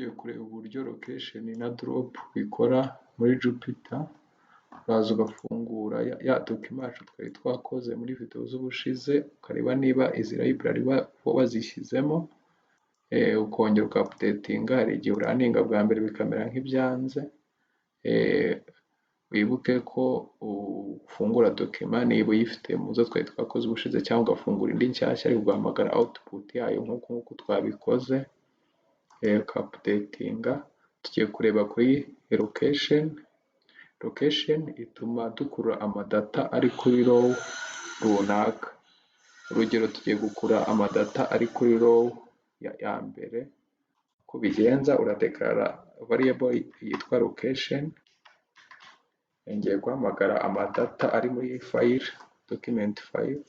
Tugiye kureba uburyo location na drop bikora muri Jupyter. Uraza ugafungura ya document yacu twari twakoze muri video z'ubushize, ukareba niba izi library wazishyizemo, ukongera uka updatinga. Hari igihe uraninga bwa mbere bikamera nk'ibyanze. Wibuke ko ufungura document niba uyifite mu zo twari twakoze ubushize, cyangwa ugafungura indi nshyashya ariko ugahamagara output yayo nk'uku nguku twabikoze, uka updatinga. Tugiye kureba kuri location. Location ituma dukurura amadata ari kuri row runaka. Urugero, tugiye gukurura amadata ari kuri row ya mbere. Uko ubigenza, uradeclara variable yitwa location. Ngiye guhamagara amadata ari muri file, document file,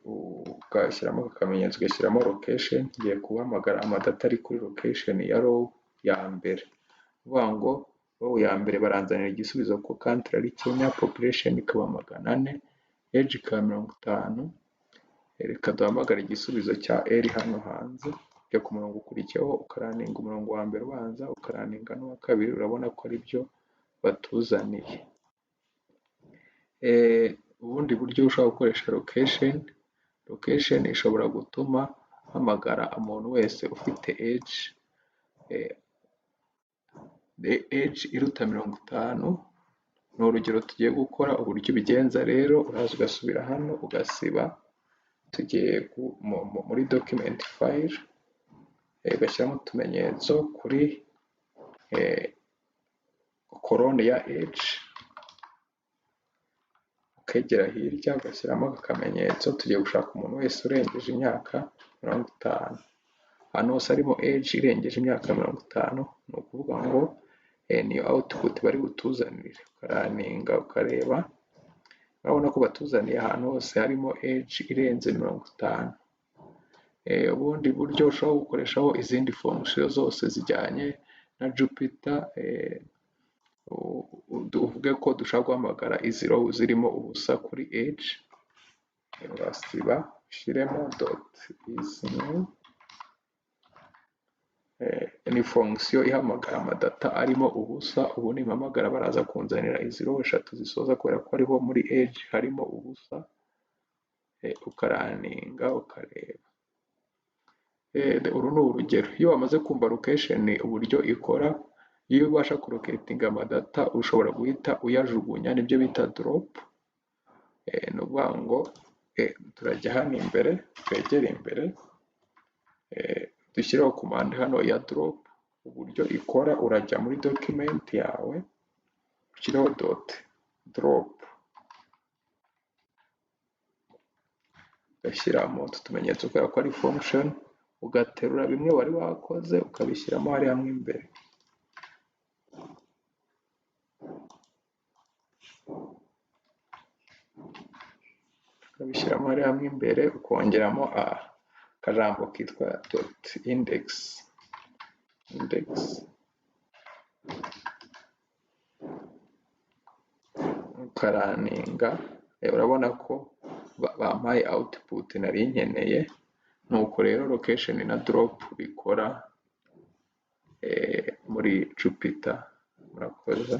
ugashyiramo akamenyetso, ugashyiramo location. Ngiye guhamagara amadata ari kuri location ya row ya mbere. Kuvuga ngo row ya mbere baranzanira igisubizo ko country ari Kenya, population ikaba 400, age ikaba 50. Reka duhamagare igisubizo cya L hano hanze. Ujya ku murongo ukurikiyeho, ukaraninga umurongo wa mbere ubanza, ukaraninga n'uwa kabiri, urabona ko ari byo batuzaniye. Ubundi buryo ushobora gukoresha location: location ishobora gutuma hamagara umuntu wese ufite age iruta 50. Ni urugero tugiye gukora. Uburyo ubigenza rero, uraza ugasubira hano ugasiba. Tugiye muri document file, ugashyiramo utumenyetso kuri colonne ya age, ukegera hirya ugashyiramo akamenyetso. Tugiye gushaka umuntu wese urengeje imyaka 50. Ahantu hose harimo age irengeje imyaka 50, ni ukuvuga ngo niyo output bari butuzanire. Ukaraninga ukareba, urabona ko batuzaniye ahantu hose harimo age irenze 50. Ubundi buryo ushobora gukoreshaho izindi fonction zose zijyanye na Jupyter, uvuge ko dushobora guhamagara izi row zirimo ubusa kuri age, urasiba ushyiremo dot is nil. Ni fonction ihamagara amadata arimo ubusa. Ubu nimpamagara baraza kunzanira izi row eshatu zisoza, kubera ko ariho muri age harimo ubusa. Ukaraninga ukareba. Uru ni urugero. Iyo wamaze kumva location uburyo ikora, iyo ubasha kulocatinga amadata ushobora guhita uyajugunya, nibyo bita drop. Ni ukuvuga ngo turajya hano imbere, twegere imbere, dushyireho command hano ya drop. Uburyo ikora, urajya muri document yawe, ushyireho dot drop, ugashyiramo utu tumenyetso kubera ko ari function, ugaterura bimwe wari wakoze ukabishyiramo hariya mo imbere, ukabishyiramo hariya mo imbere, ukongeramo akajambo kitwa dot index, index, ukaraninga. Urabona ko bampaye output nari nkeneye. Nuko rero location na drop bikora muri Jupyter. Murakoze.